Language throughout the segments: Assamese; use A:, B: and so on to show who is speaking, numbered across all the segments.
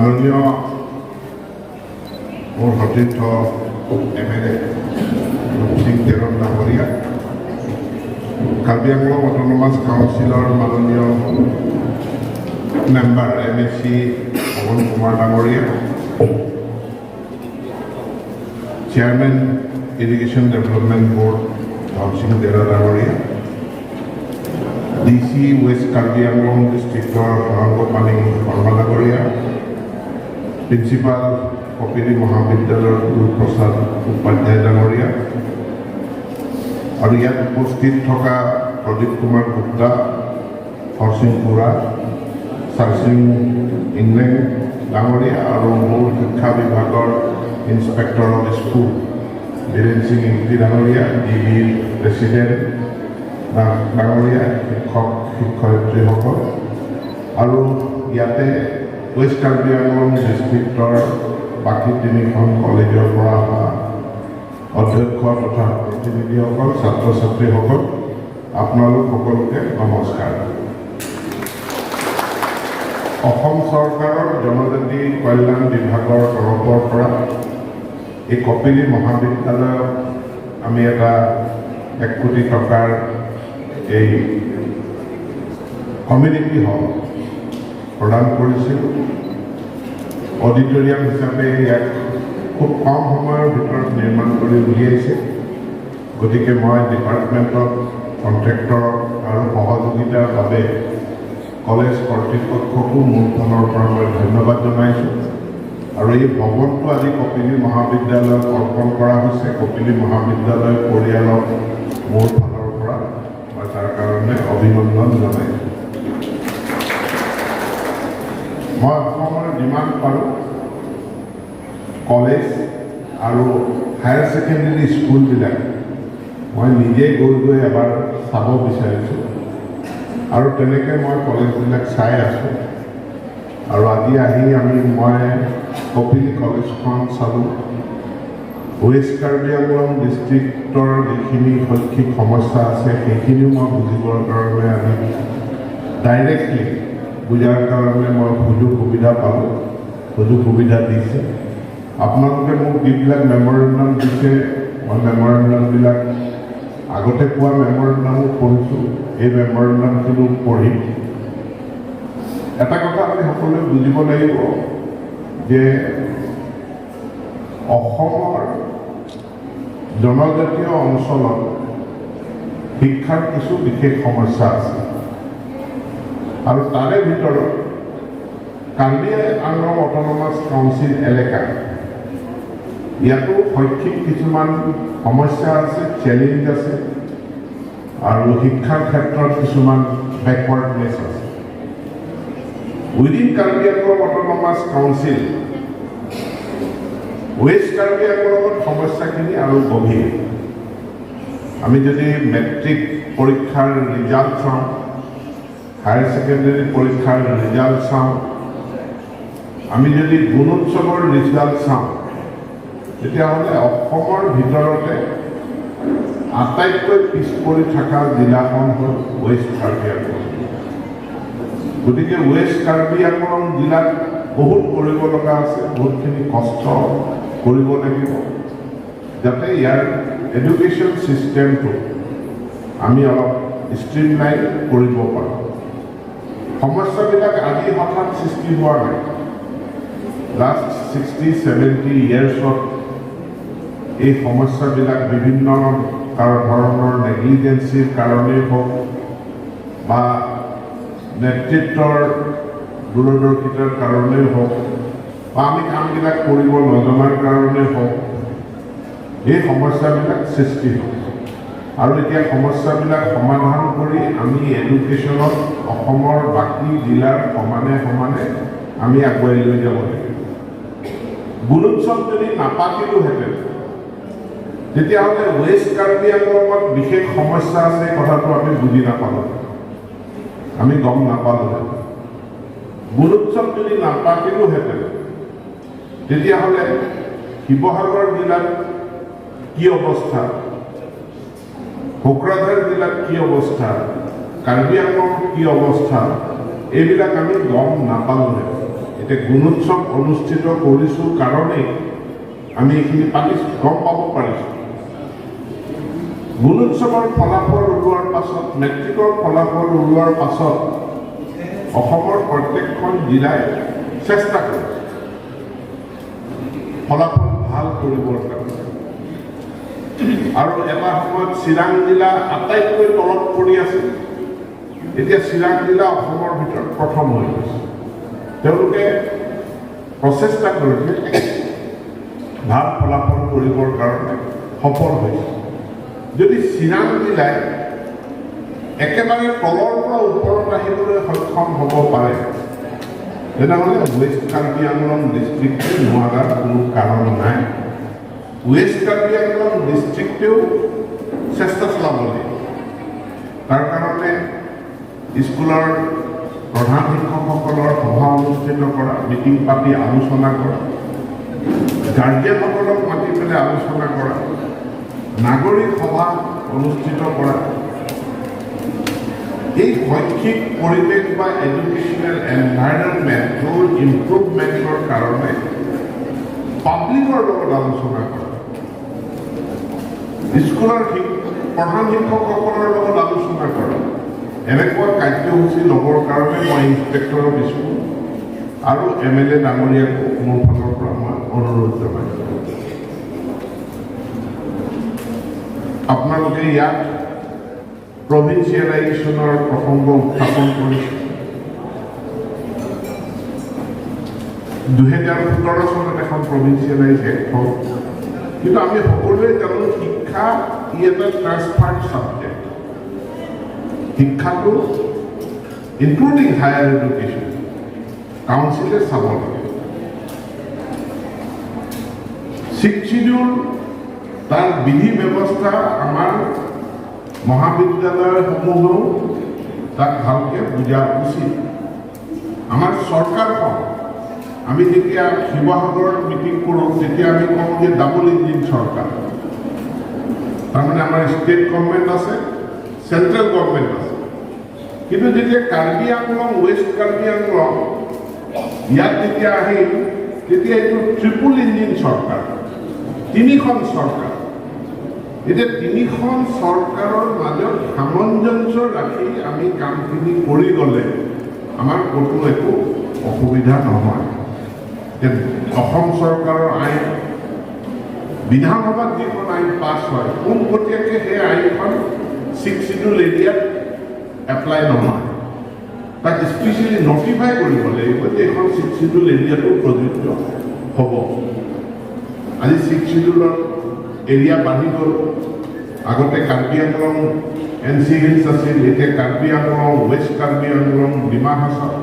A: মাননীয় মোৰ সতীৰ্থ এমএলএ ৰূপসিং তেৰণ ডাঙৰীয়া, কাৰ্বি আংলং অট'নমাছ কাউন্সিলৰ মাননীয় মেম্বাৰ এমএচি পৱন কুমাৰ ডাঙৰীয়া, chairman irrigation development board Dhan Singh Dera ডাঙৰীয়া, ডিচি ৱেষ্ট কাৰ্বি আংলং ডিষ্ট্ৰিক্টৰ সৰংগপাণি শৰ্মা ডাঙৰীয়া, প্ৰিন্সিপাল কপিলী মহাবিদ্যালয়ৰ গুৰুপ্ৰসাদ উপাধ্যায় ডাঙৰীয়া আৰু ইয়াত উপস্থিত থকা প্ৰদীপ কুমাৰ গুপ্তা, হৰসিং খুৰা, চাৰসিং ইংলেং ডাঙৰীয়া আৰু মোৰ শিক্ষা বিভাগৰ inspector of school Biren Singh Engti ডাঙৰীয়া, ডি বিৰ প্ৰেচিডেণ্ট ডাঙৰীয়া, শিক্ষক শিক্ষয়িত্ৰীসকল আৰু ইয়াতে ৱেষ্ট কাৰ্বি আংলং ডিষ্ট্ৰিক্টৰ বাকী তিনিখন কলেজৰ পৰা অহা অধ্যক্ষ তথা প্ৰতিনিধিসকল, ছাত্ৰ ছাত্ৰীসকল, আপোনালোক সকলোকে নমস্কাৰ। অসম চৰকাৰৰ জনজাতি কল্যাণ বিভাগৰ তৰফৰ পৰা এই কপিলী মহাবিদ্যালয়ক আমি এটা 1 কোটি টকাৰ এই কমিউনিটি হল প্ৰদান কৰিছিলোঁ। অডিটৰিয়াম হিচাপে ইয়াক খুব কম সময়ৰ ভিতৰত নিৰ্মাণ কৰি উলিয়াইছে। গতিকে মই ডিপাৰ্টমেণ্টক, কণ্ট্ৰেক্টৰক আৰু সহযোগিতাৰ বাবে কলেজ কৰ্তৃপক্ষকো মোৰ ফালৰ পৰা মই ধন্যবাদ জনাইছোঁ। আৰু এই ভৱনটো আজি কপিলী মহাবিদ্যালয়ক অৰ্পণ কৰা হৈছে। কপিলী মহাবিদ্যালয় পৰিয়ালক মোৰ ফালৰ পৰা মই তাৰ কাৰণে অভিনন্দন জনাইছোঁ। মই অসমৰ যিমান পাৰোঁ কলেজ আৰু হায়াৰ ছেকেণ্ডেৰী স্কুলবিলাক মই নিজে গৈ গৈ এবাৰ চাব বিচাৰিছোঁ আৰু তেনেকৈ মই কলেজবিলাক চাই আছোঁ। আৰু আজি আহি মই কপিলী কলেজখন চালোঁ। ৱেষ্ট কাৰ্বি আংলং ডিষ্ট্ৰিক্টৰ যিখিনি শৈক্ষিক সমস্যা আছে, সেইখিনিও মই বুজিবৰ কাৰণে, আজি ডাইৰেক্টলি বুজাৰ কাৰণে মই সুযোগ সুবিধা পালোঁ, সুযোগ সুবিধা দিছে। আপোনালোকে মোক যিবিলাক মেমৰেণ্ডাম দিছে, মই মেমৰেণ্ডামবিলাক, আগতে পোৱা মেমৰেণ্ডামো পঢ়িছোঁ, এই মেমৰেণ্ডামখিনিও পঢ়িম। এটা কথা আমি সকলোৱে বুজিব লাগিব যে অসমৰ জনজাতীয় অঞ্চলত শিক্ষাৰ কিছু বিশেষ সমস্যা আছে আৰু তাৰে ভিতৰত কাৰ্বি আংলং অট'নমাছ কাউন্সিল এলেকা, ইয়াতো শৈক্ষিক কিছুমান সমস্যা আছে, চেলেঞ্জ আছে আৰু শিক্ষাৰ ক্ষেত্ৰত কিছুমান বেকৱাৰ্ডনেছ আছে। Within Karbi Anglong autonomous council, west Karbi আংলঙত সমস্যাখিনি আৰু গভীৰ। আমি যদি মেট্ৰিক পৰীক্ষাৰ ৰিজাল্ট চাওঁ, হায়াৰ ছেকেণ্ডেৰী পৰীক্ষাৰ ৰিজাল্ট চাওঁ, আমি যদি গুণোৎসৱৰ ৰিজাল্ট চাওঁ, তেতিয়াহ'লে অসমৰ ভিতৰতে আটাইতকৈ পিছ পৰি থকা জিলাখন হ'ল ৱেষ্ট কাৰ্বি আংলং। গতিকে ৱেষ্ট কাৰ্বি আংলং জিলাত বহুত কৰিব লগা আছে, বহুতখিনি কষ্ট কৰিব লাগিব, যাতে ইয়াৰ এডুকেশ্যন ছিষ্টেমটো আমি অলপ ষ্ট্ৰীমলাইন কৰিব পাৰোঁ। সমস্যাবিলাক আজি হঠাৎ সৃষ্টি হোৱা নাই। লাষ্ট 60-70 ইয়েৰ্ছত এই সমস্যাবিলাক বিভিন্ন ধৰণৰ নেগলিজেঞ্চিৰ কাৰণেই হওক বা নেতৃত্বৰ দূৰদৰ্শিতাৰ কাৰণেই হওক বা আমি কামবিলাক কৰিব নজনাৰ কাৰণেই হওক, এই সমস্যাবিলাক সৃষ্টি হয়। আৰু এতিয়া সমস্যাবিলাক সমাধান কৰি আমি এডুকেশ্যনত অসমৰ বাকী জিলাৰ সমানে সমানে আমি আগুৱাই লৈ যাব লাগিব। গুণোৎসৱ যদি নাপাতিলোহেঁতেন, তেতিয়াহ'লে ৱেষ্ট কাৰ্বি আংলঙত বিশেষ সমস্যা আছে, কথাটো আমি বুজি নাপালোঁ, আমি গম নাপালোহেঁতেন। গুণোৎসৱ যদি নাপাতিলোহেঁতেন, তেতিয়াহ'লে শিৱসাগৰ জিলাত কি অৱস্থা, কোকৰাঝাৰ জিলাত কি অৱস্থা, কাৰ্বি আংলঙত কি অৱস্থা, এইবিলাক আমি গম নাপালোহেঁতেন। এতিয়া গুণোৎসৱ অনুষ্ঠিত কৰিছোঁ কাৰণেই আমি এইখিনি পাতিছোঁ, গম পাব পাৰিছোঁ। গুণোৎসৱৰ ফলাফল ওলোৱাৰ পাছত, মেট্ৰিকৰ ফলাফল ওলোৱাৰ পাছত অসমৰ প্ৰত্যেকখন জিলাই চেষ্টা কৰিছে ফলাফল ভাল কৰিবৰ কাৰণে। আৰু এটা সময়ত চিৰাং জিলা আটাইতকৈ তলত পৰি আছিল। এতিয়া চিৰাং জিলা অসমৰ ভিতৰত প্ৰথম হৈ গৈছে। তেওঁলোকে প্ৰচেষ্টা কৰিছে ভাল ফলাফল কৰিবৰ কাৰণে, সফল হৈছে। যদি চিৰাং জিলাই একেবাৰে তলৰ পৰা ওপৰত আহিবলৈ সক্ষম হ'ব পাৰে, তেনেহ'লে ৱেষ্ট কাৰ্বি আংলং ডিষ্ট্ৰিক্টে নোৱাৰাৰ কোনো কাৰণ নাই। ৱেষ্ট কাৰ্বি আংলং ডিষ্ট্ৰিক্টেও চেষ্টা চলাব লাগিব। তাৰ কাৰণে স্কুলৰ প্ৰধান শিক্ষকসকলৰ সভা অনুষ্ঠিত কৰা, মিটিং পাতি আলোচনা কৰা, গাৰ্জেনসকলক মাতি পেলাই আলোচনা কৰা, নাগৰিক সভা অনুষ্ঠিত কৰা, এই শৈক্ষিক পৰিৱেশ বা এডুকেশ্যনেল এনভাইৰনমেণ্টটোৰ ইম্প্ৰুভমেণ্টৰ কাৰণে পাব্লিকৰ লগত আলোচনা কৰা, স্কুলৰ প্ৰধান শিক্ষকসকলৰ লগত আলোচনা কৰা, এনেকুৱা কাৰ্যসূচী ল'বৰ কাৰণে মই ইনস্পেক্টৰ অফ স্কুল আৰু এম এল এ ডাঙৰীয়াকো মোৰ ফালৰ পৰা মই অনুৰোধ জনাইছোঁ। আপোনালোকে ইয়াত প্ৰভিঞ্চিয়েলাইজেশ্যনৰ প্ৰসংগ উত্থাপন কৰিছে। 2017 চনত এখন প্ৰভিঞ্চিয়েলাইজ এক্ট হ'ল। কিন্তু আমি সকলোৱে জানো, শিক্ষা ই এটা ট্ৰান্সফাৰ্ড ছাবজেক্ট। শিক্ষাটো, ইনক্লুডিং হায়াৰ এডুকেশ্যন, কাউন্সিলে চাব লাগে। ছিক্স চিডিউল, তাৰ বিধি ব্যৱস্থা, আমাৰ মহাবিদ্যালয়সমূহেও তাক ভালকৈ বুজা উচিত। আমাৰ চৰকাৰখন, আমি যেতিয়া শিৱসাগৰত মিটিং কৰোঁ, তেতিয়া আমি কওঁ যে ডাবল ইঞ্জিন চৰকাৰ। তাৰমানে আমাৰ ষ্টেট গভৰ্ণমেণ্ট আছে, চেণ্ট্ৰেল গভৰ্ণমেণ্ট আছে। কিন্তু যেতিয়া কাৰ্বি আংলং, ৱেষ্ট কাৰ্বি আংলং, ইয়াত যেতিয়া আহিল, তেতিয়া এইটো ট্ৰিপুল ইঞ্জিন চৰকাৰ, তিনিখন চৰকাৰ। এতিয়া তিনিখন চৰকাৰৰ মাজত সামঞ্জস্য ৰাখি আমি কামখিনি কৰি গ'লে আমাৰ ক'তো একো অসুবিধা নহয়। এতিয়া অসম চৰকাৰৰ আইন, বিধানসভাত যিখন আইন পাছ হয়, পোনপটীয়াকৈ সেই আইনখন ছিক্স চিডিউল এৰিয়াত এপ্লাই নহয়। তাক স্পেচিয়েলি নটিফাই কৰিব লাগিব যে এইখন ছিক্স চিডিউল এৰিয়াটো প্ৰযোজ্য হ'ব। আজি ছিক্স চিডিউলৰ এৰিয়া বাঢ়ি গ'ল। আগতে Karbi Anglong, N C hills আছিল, এতিয়া Karbi Anglong, west Karbi Anglong, Dima Hasao.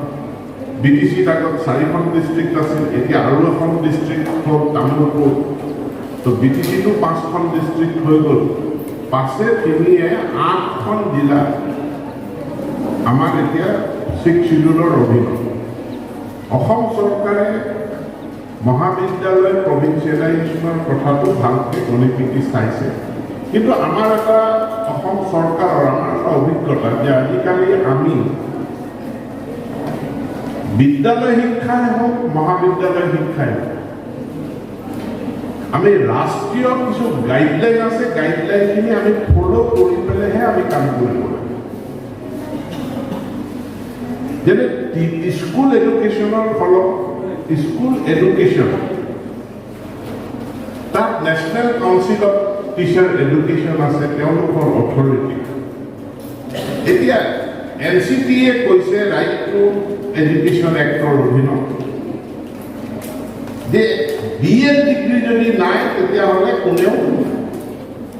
A: B T চিত আগত চাৰিখন ডিষ্ট্ৰিক্ট আছিল, এতিয়া আৰু এখন ডিষ্ট্ৰিক্ট হ'ল তামোলপুৰ। তো বি টি চিটো পাঁচখন ডিষ্ট্ৰিক্ট হৈ গ'ল। পাঁচে তিনিয়ে আঠখন জিলা আমাৰ এতিয়া ছিক্স চিডিউলৰ অধীনত। অসম চৰকাৰে মহাবিদ্যালয় প্ৰভিঞ্চিয়েলাইজেশ্যনৰ কথাটো ভালকৈ গণি পিটি চাইছে। কিন্তু আমাৰ এটা, অসম চৰকাৰৰ আমাৰ এটা অভিজ্ঞতা যে আজিকালি আমি বিদ্যালয় শিক্ষাই হওক, মহাবিদ্যালয় শিক্ষাই হওক, আমি ৰাষ্ট্ৰীয় কিছু গাইডলাইন আছে, গাইডলাইনখিনি আমি ফ'ল' কৰি পেলাইহে আমি কাম কৰিব লাগে। যেনে স্কুল এডুকেশ্যনৰ ফলত, স্কুল এডুকেশ্যন, তাত National Council of Teacher Education আছে, তেওঁলোকৰ অথৰিটি। এতিয়া এন চি টি এ কৈছে ৰাইট টু এডুকেশ্যন এক্টৰ অধীনত যে বি এড ডিগ্ৰী যদি নাই, তেতিয়াহ'লে কোনেও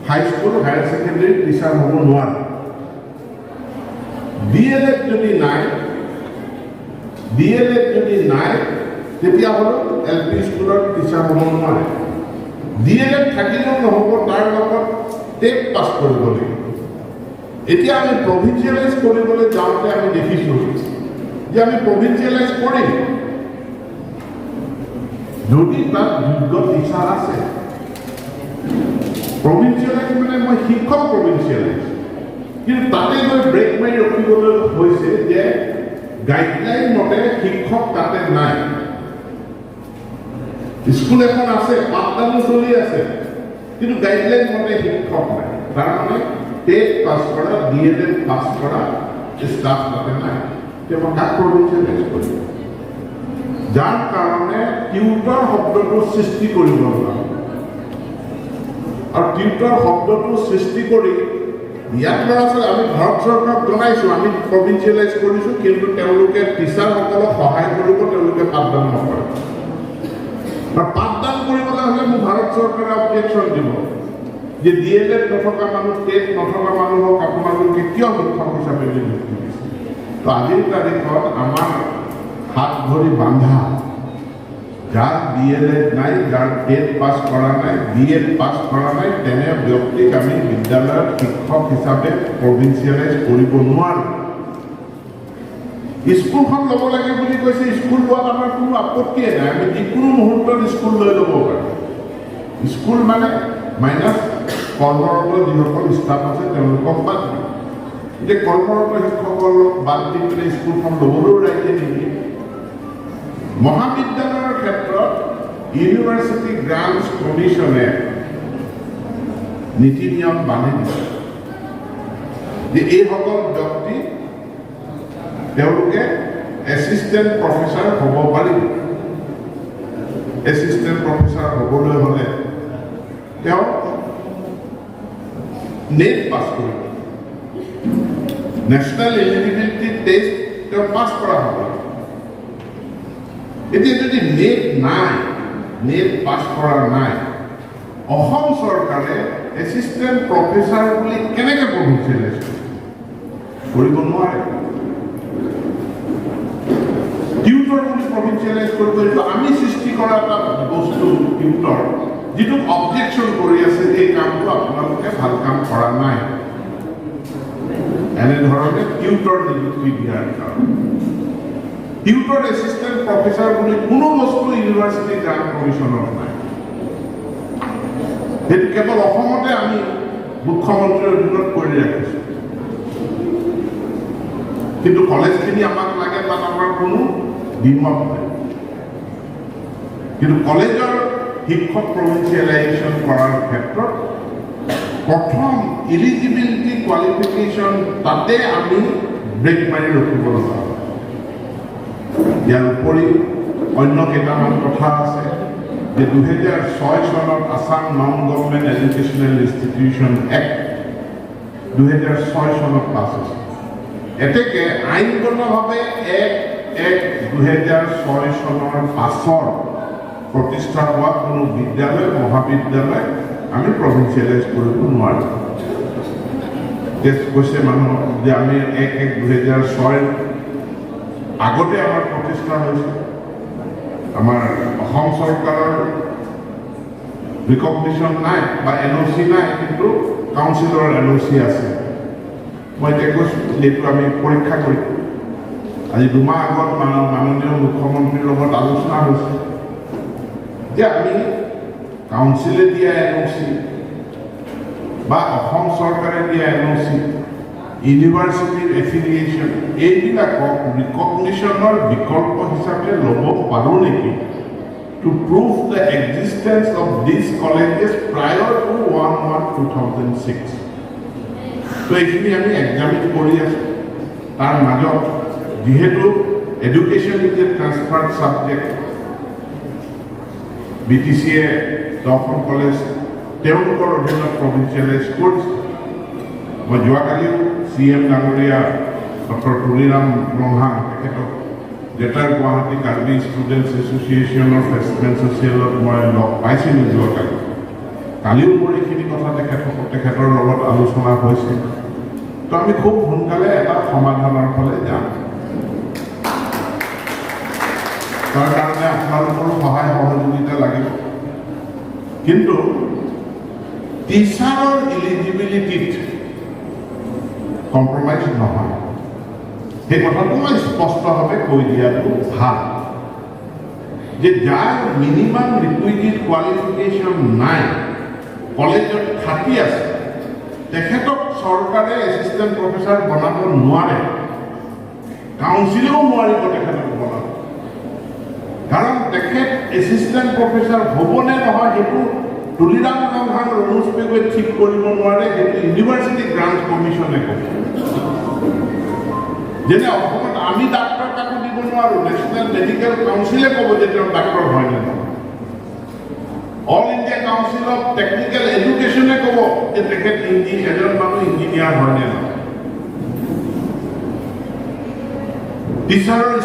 A: high school, higher secondary teacher হ'ব নোৱাৰে। ডি এল এড যদি নাই, ডি এল এড যদি নাই, তেতিয়াহ'লে এল পি স্কুলত টিচাৰ হ'ব নোৱাৰে। ডি এল এড থাকিলেও নহ'ব, তাৰ লগত টেট পাছ কৰিব লাগিব। এতিয়া আমি প্ৰভিঞ্চিয়েলাইজ কৰিবলৈ যাওঁতে আমি দেখিছোঁ যে আমি প্ৰভিঞ্চিয়েলাইজ কৰিম যদি তাত যোগ্য টিচাৰ আছে। প্ৰভিঞ্চিয়েলাইজ মানে মই শিক্ষক প্ৰভিঞ্চিয়েলাইজ। কিন্তু তাতে গৈ ব্ৰেক মাৰি ৰখিবলৈ হৈছে যে গাইডলাইন মতে শিক্ষক তাতে নাই। স্কুল এখন আছে, পাঠদানো চলি আছে, কিন্তু গাইডলাইন মতে শিক্ষক নাই। তাৰমানে টেট পাছ কৰা, ডি.এল.এড পাছ কৰা ষ্টাফ তাতে নাই। এতিয়া মই কাক প্ৰভিঞ্চিয়েলাইজ কৰিম? যাৰ কাৰণে টিউটৰ শব্দটো সৃষ্টি কৰিব লগা হ'ল। আৰু টিউটৰ শব্দটো সৃষ্টি কৰি ইয়াত ল'ৰা ছোৱালী, আমি ভাৰত চৰকাৰক জনাইছোঁ, আমি প্ৰভিঞ্চিয়েলাইজ কৰিছোঁ, কিন্তু তেওঁলোকে টিচাৰসকলক সহায় কৰিব, তেওঁলোকে পাঠদান নকৰে। আৰু পাঠদান কৰিবলৈ হ'লে মোক ভাৰত চৰকাৰে অবজেকশ্যন দিব যে ডি.এল.এড নথকা মানুহ, টেট নথকা মানুহক আপোনালোকে কিয় শিক্ষক হিচাপে নিযুক্তি দিছে? তো আজিৰ তাৰিখত আমাৰ হাত ভৰি বান্ধা, যাৰ ডি.এল.এড নাই, যাৰ টেট পাছ কৰা নাই, বি.এড পাছ কৰা নাই, তেনে ব্যক্তিক আমি বিদ্যালয়ত শিক্ষক হিচাপে প্ৰভিঞ্চিয়েলাইজ কৰিব নোৱাৰোঁ। স্কুলখন ল'ব লাগে বুলি কৈছে। স্কুল লোৱাত আমাৰ কোনো আপত্তিয়ে নাই। আমি যিকোনো মুহূৰ্তত স্কুল লৈ ল'ব পাৰোঁ। স্কুল মানে মাইনাছ কৰ্মৰত যিসকল ষ্টাফ আছে, তেওঁলোকক বাদ দি। এতিয়া কৰ্মৰত শিক্ষকসকলক বাদ দি পেলাই স্কুলখন ল'বলৈও ৰাইজে নিদিয়ে। মহাবিদ্যালয়ৰ ক্ষেত্ৰত ইউনিভাৰ্চিটি গ্ৰাণ্টছ কমিশ্যনে নীতি নিয়ম বান্ধি দিছে যে এইসকল ব্যক্তি, তেওঁলোকে এছিষ্টেণ্ট প্ৰফেচাৰ হ'ব পাৰিব। এছিষ্টেণ্ট প্ৰফেচাৰ হ'বলৈ হ'লে তেওঁ নেট পাছ কৰিব, নেশ্যনেল এলিজিবিলিটি টেষ্ট তেওঁ পাছ কৰা হ'ব। এতিয়া যদি নেট নাই, নেট পাছ কৰা নাই, অসম চৰকাৰে এছিষ্টেণ্ট প্ৰফেচাৰ বুলি কেনেকৈ প্ৰভিঞ্চিয়েলাইজ কৰিব? নোৱাৰে। টিউটৰ বুলি প্ৰভিঞ্চিয়েলাইজ কৰিব, এইটো আমি সৃষ্টি কৰা এটা বস্তু টিউটৰ, যিটোক অবজেকশ্যন কৰি আছে যে এই কামটো আপোনালোকে ভাল কাম কৰা নাই, এনেধৰণে টিউটৰ নিযুক্তি দিয়াৰ কাৰণে। টিউটৰ এছিষ্টেণ্ট প্ৰফেচাৰ বুলি কোনো বস্তু ইউনিভাৰ্চিটি গ্ৰাণ্ট কমিশ্যনত নাই। সেইটো কেৱল অসমতে আমি মুখ্যমন্ত্ৰীৰ অধীনত কৰি ৰাখিছোঁ। কিন্তু কলেজখিনি আমাক লাগে, তাত আমাৰ কোনো দ্বিমত নাই। কিন্তু কলেজৰ শিক্ষক প্ৰভিঞ্চিয়েলাইজেশ্যন কৰাৰ ক্ষেত্ৰত প্ৰথম ইলিজিবিলিটি কোৱালিফিকেশ্যন, তাতে আমি ব্ৰেক মাৰি ৰখিব লগা হয়। ইয়াৰ উপৰি অন্য কেইটামান কথা আছে যে 2006 চনত Assam Non Government Educational Institution Act 2006 চনত পাছ হৈছে। এতেকে আইনগতভাৱে 1/1/2006 চনৰ পাছৰ প্ৰতিষ্ঠা হোৱা কোনো বিদ্যালয়, মহাবিদ্যালয় আমি প্ৰভিঞ্চিয়েলাইজ কৰিব নোৱাৰোঁ। কৈছে মানুহ যে আমি 1/1/2006ৰ আগতে আমাৰ প্ৰতিষ্ঠা হৈছে, আমাৰ অসম চৰকাৰৰ ৰিকগনিশ্যন নাই বা এন.অ'.চি নাই, কিন্তু কাউন্সিলৰ এন.অ'.চি আছে। মই এতিয়া কৈছোঁ, এইটো আমি পৰীক্ষা কৰিম। আজি 2 মাহ আগত মাননীয় মুখ্যমন্ত্ৰীৰ লগত আলোচনা হৈছে যে আমি কাউন্সিলে দিয়া এন.অ'.চি বা অসম চৰকাৰে দিয়া এন.অ'.চি, ইউনিভাৰ্চিটিৰ এফিলিয়েশ্যন, এইবিলাকক ৰিকগনিশ্যনৰ বিকল্প হিচাপে ল'ব পাৰোঁ নেকি, to prove the existence of these colleges prior to 1/1/2006। তো এইখিনি আমি এক্সামিন কৰি আছোঁ। তাৰ মাজত যিহেতু education is a transferred subject, বি.টি.চিয়ে 10খন college তেওঁলোকৰ অধীনত প্ৰভিঞ্চিয়েলাইজ কৰিছে। মই যোৱাকালিও চি.এম ডাঙৰীয়া ডক্টৰ তুলিৰাম ৰংহাং, তেখেতক গ্ৰেটাৰ গুৱাহাটী কাৰ্বি ষ্টুডেণ্টছ এছ'চিয়েশ্যনৰ ফ্ৰেছমেন ছ'চিয়েলত মই লগ পাইছিলোঁ যোৱাকালি। কালিও মোৰ এইখিনি কথা তেখেতৰ লগত আলোচনা হৈছে। তো আমি খুব সোনকালে এটা সমাধানৰ ফালে যাম। তাৰ কাৰণে আপোনালোকৰো সহায় সহযোগিতা লাগিব। কিন্তু টিচাৰৰ ইলিজিবিলিটিত কম্প্ৰমাইজ নহয়, সেই কথাটো মই স্পষ্টভাৱে কৈ দিয়াটো ভাল যে যাৰ মিনিমাম ৰিকুইজিট কোৱালিফিকেশ্যন নাই, কলেজত খাটি আছে, তেখেতক চৰকাৰে এছিষ্টেণ্ট প্ৰফেচাৰ বনাব নোৱাৰে, কাউন্সিলেও নোৱাৰিব তেখেতক বনাব। কাৰণ তেখেত এছিষ্টেণ্ট প্ৰফেচাৰ হ'বনে নহয়, সেইটো তুলিৰাম ৰংহাং, ৰণোজ পেগুৱে ঠিক কৰিব নোৱাৰে। সেইটো ইউনিভাৰ্চিটি গ্ৰাণ্ট কমিশ্যনে ক'ব। যেনে অসমত আমি ডাক্তৰ কাকো দিব নোৱাৰোঁ। নেশ্যনেল মেডিকেল কাউন্সিলে ক'ব যে তেওঁ ডাক্তৰ হয় নে নহয়। All India council of technical এডুকেশ্যনে ক'ব যে তেখেত এজন মানুহ ইঞ্জিনিয়াৰ হয় নে নহয়।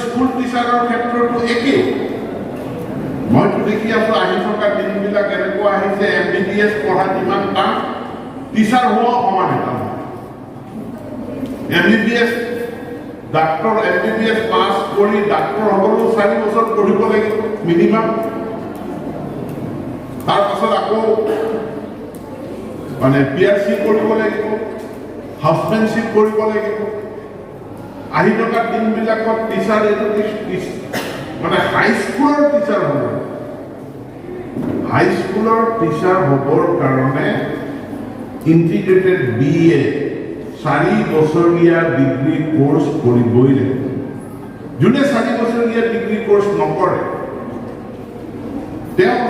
A: স্কুল টিচাৰৰ ক্ষেত্ৰতো একেই। মইতো দেখি আছো, আহি থকা দিনবিলাক এনেকুৱা আহিছে, এমবিবিএছ পঢ়া যিমান টান, টিচাৰ হোৱাও সমানে টান। এমবিবিএছ ডাক্তৰ, এমবিবিএছ পাছ কৰি ডাক্তৰ হ'বলৈও 4 বছৰ পঢ়িব লাগিব মিনিমাম। তাৰপাছত আকৌ মানে পিআৰচি কৰিব লাগিব, হাউচমেনশ্বিপ কৰিব লাগিব। আহি থকা দিনবিলাকত টিচাৰ এডুকেশ্যন মানে হাইস্কুলৰ টিচাৰ হ'ব, হাইস্কুলৰ টিচাৰ হ'বৰ কাৰণে ইণ্টিগ্ৰেটেড বিএ 4 বছৰীয়া ডিগ্ৰী কোৰ্চ কৰিবই লাগিব। যোনে 4 বছৰীয়া ডিগ্ৰী কোৰ্চ নকৰে, তেওঁ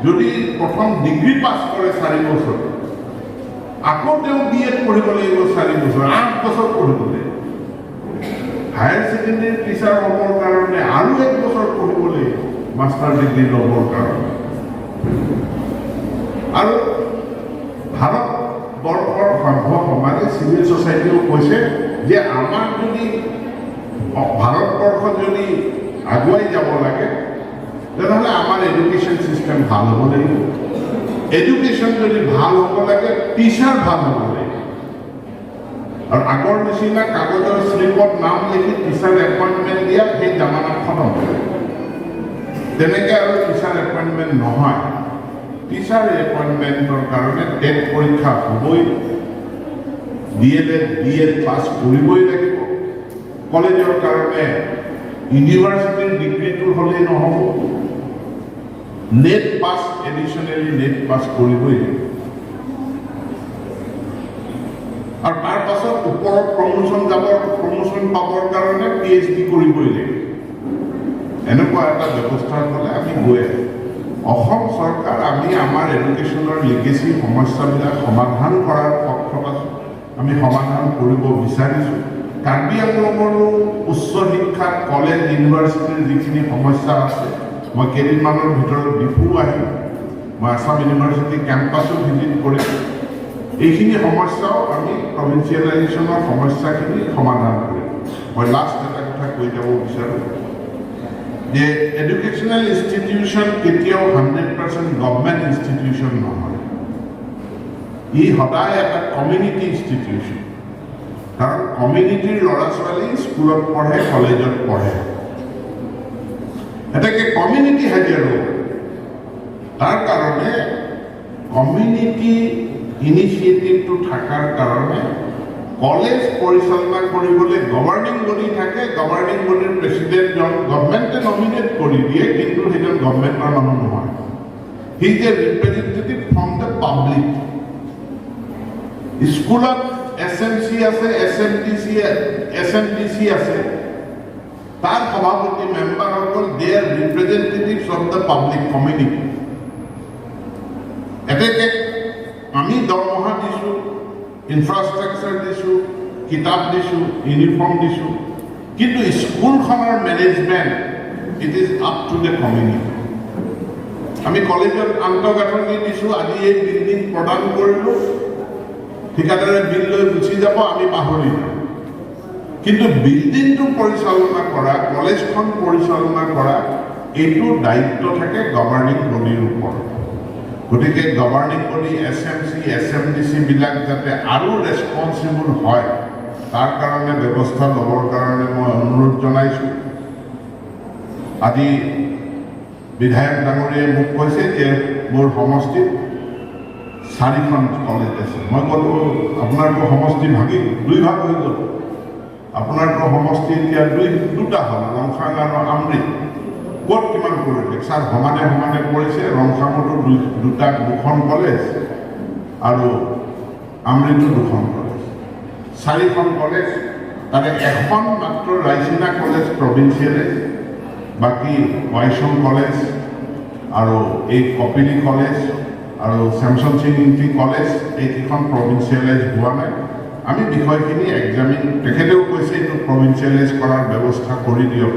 A: যদি প্ৰথম ডিগ্ৰী পাছ কৰে 4 বছৰ, আকৌ তেওঁ বি এড পঢ়িব লাগিব 4 বছৰ, 8 বছৰ পঢ়িব লাগিব। হায়াৰ ছেকেণ্ডেৰী টিচাৰ হ'বৰ কাৰণে আৰু এক বছৰ পঢ়িব লাগিব মাষ্টাৰ ডিগ্ৰী ল'বৰ কাৰণে। আৰু ভাৰতবৰ্ষৰ সভ্য সমাজে, চিভিল ছ'চাইটিও কৈছে যে আমাক যদি ভাৰতবৰ্ষত যদি আগুৱাই যাব লাগে, তেনেহ'লে আমাৰ এডুকেশ্যন ছিষ্টেম ভাল হ'ব লাগিব। এডুকেশ্যন যদি ভাল হ'ব লাগে, টিচাৰ ভাল হ'ব লাগিব। আৰু আগৰ নিচিনা কাগজৰ শ্লিপত নাম লিখি টিচাৰ এপইণ্টমেণ্ট দিয়া সেই জামানা খতম। তেনেকৈ আৰু টিচাৰ এপইণ্টমেণ্ট নহয়। টিচাৰ এপইণ্টমেণ্টৰ কাৰণে টেট পৰীক্ষা হ'বই, D El Ed, B Ed pass কৰিবই লাগিব। কলেজৰ কাৰণে ইউনিভাৰ্চিটিৰ ডিগ্ৰীটো হ'লেই নহ'ব, নেট পাছ, এডিশ্যনেলি নেট পাছ কৰিবই লাগিব। আৰু তাৰ পাছত ওপৰত প্ৰমোশ্যন পাবৰ কাৰণে পিএইচডি কৰিবই লাগিব। এনেকুৱা এটা ব্যৱস্থাৰ ফালে আমি গৈ আছোঁ। অসম চৰকাৰ, আমি আমাৰ এডুকেশ্যনৰ লিগেচি সমস্যাবিলাক সমাধান কৰাৰ পক্ষত আছোঁ। আমি সমাধান কৰিব বিচাৰিছোঁ। কাৰ্বি আংলঙৰো উচ্চ শিক্ষাত কলেজ, ইউনিভাৰ্চিটিৰ যিখিনি সমস্যা আছে, মই কেইদিনমানৰ ভিতৰত ডিফু আহিম, মই আছাম ইউনিভাৰ্চিটি কেম্পাছো ভিজিট কৰিম। এইখিনি সমস্যাও আমি প্ৰভিঞ্চিয়েলাইজেশ্যনৰ সমস্যাখিনি সমাধান কৰিম। মই লাষ্ট এটা কথা কৈ যাব বিচাৰোঁ যে এডুকেশ্যনেল ইনষ্টিটিউশ্যন কেতিয়াও 100% গভমেণ্ট ইনষ্টিটিউশ্যন নহয়। ই সদায় এটা কমিউনিটি ইনষ্টিটিউশ্যন। কাৰণ কমিউনিটিৰ ল'ৰা ছোৱালী স্কুলত পঢ়ে, কলেজত পঢ়ে। এতেকে কমিউনিটি হেজ এ ৰোল। তাৰ কাৰণে কমিউনিটি ইনিচিয়েটিভটো থকাৰ কাৰণে কলেজ পৰিচালনা কৰিবলৈ গভাৰ্ণিং বডি থাকে। গভাৰ্ণিং বডিৰ প্ৰেচিডেণ্টজন গভমেণ্টে নমিনেট কৰি দিয়ে, কিন্তু সেইজন গভমেণ্টৰ মানুহ নহয়। He is a representative from the public. স্কুলত এছএমচি আছে, এছএমডিচি, এছএমডিচি আছে। তাৰ সভাপতি, মেম্বাৰসকল, they are representatives of the public community. এতেকে আমি দৰমহা দিছোঁ, ইনফ্ৰাষ্ট্ৰাকচাৰ দিছোঁ, কিতাপ দিছোঁ, ইউনিফৰ্ম দিছোঁ, কিন্তু স্কুলখনৰ management, it is up to the community. আমি কলেজত আন্তঃগাঁথনি দিছোঁ। আজি এই বিল্ডিং প্ৰদান কৰিলোঁ, ঠিকাদাৰে বিল লৈ গুচি যাব, আমি পাহৰি যাওঁ। কিন্তু বিল্ডিংটো পৰিচালনা কৰা, কলেজখন পৰিচালনা কৰা, এইটো দায়িত্ব থাকে গভাৰ্ণিং বডিৰ ওপৰত। গতিকে গভাৰ্ণিং বডি, এছএমচি, এছএমডিচিবিলাক যাতে আৰু ৰেচপনচিবল হয়, তাৰ কাৰণে ব্যৱস্থা ল'বৰ কাৰণে মই অনুৰোধ জনাইছোঁ। আজি বিধায়ক ডাঙৰীয়াই মোক কৈছে যে মোৰ সমষ্টিত চাৰিখন কলেজ আছে। মই ক'লোঁ, আপোনাৰতো সমষ্টি ভাগি দুই ভাগ হৈ গ'ল। আপোনাৰতো সমষ্টি এতিয়া দুটা হ'ল, ৰংখাং আৰু আমৰি। ক'ত কিমান পৰিলে ছাৰ? সমানে সমানে পৰিছে। ৰংখাঙতো দুটা দুখন কলেজ আৰু আমৰিতো দুখন কলেজ, চাৰিখন কলেজ। তাৰে এখন মাত্ৰ ৰাইচিনা কলেজ প্ৰভিঞ্চিয়েলাইজ। বাকী ৱাইচং কলেজ আৰু এই কপিলী কলেজ আৰু চেমচন সিং ইংতি কলেজ, এইকেইখন প্ৰভিঞ্চিয়েলাইজ হোৱা নাই। আমি বিষয়খিনি এক্সামিন, তেখেতেও কৈছে এইটো প্ৰভিঞ্চিয়েলাইজ কৰাৰ ব্যৱস্থা কৰি দিয়ক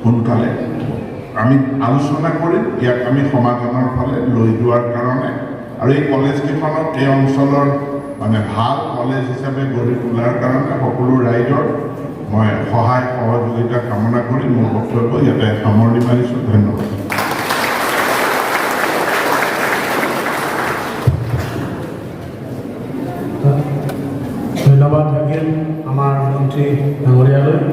A: সোনকালে। আমি আলোচনা কৰিম ইয়াক আমি সমাধানৰ ফালে লৈ যোৱাৰ কাৰণে আৰু এই কলেজকেইখনক এই অঞ্চলৰ মানে ভাল কলেজ হিচাপে গঢ়ি তোলাৰ কাৰণে সকলো ৰাইজৰ মই সহায় সহযোগিতা কামনা কৰি মোৰ বক্তব্য ইয়াতে সামৰণি মাৰিছোঁ। ধন্যবাদ।
B: ধন্যবাদ থাকিল আমাৰ মন্ত্ৰী ডাঙৰীয়ালৈ।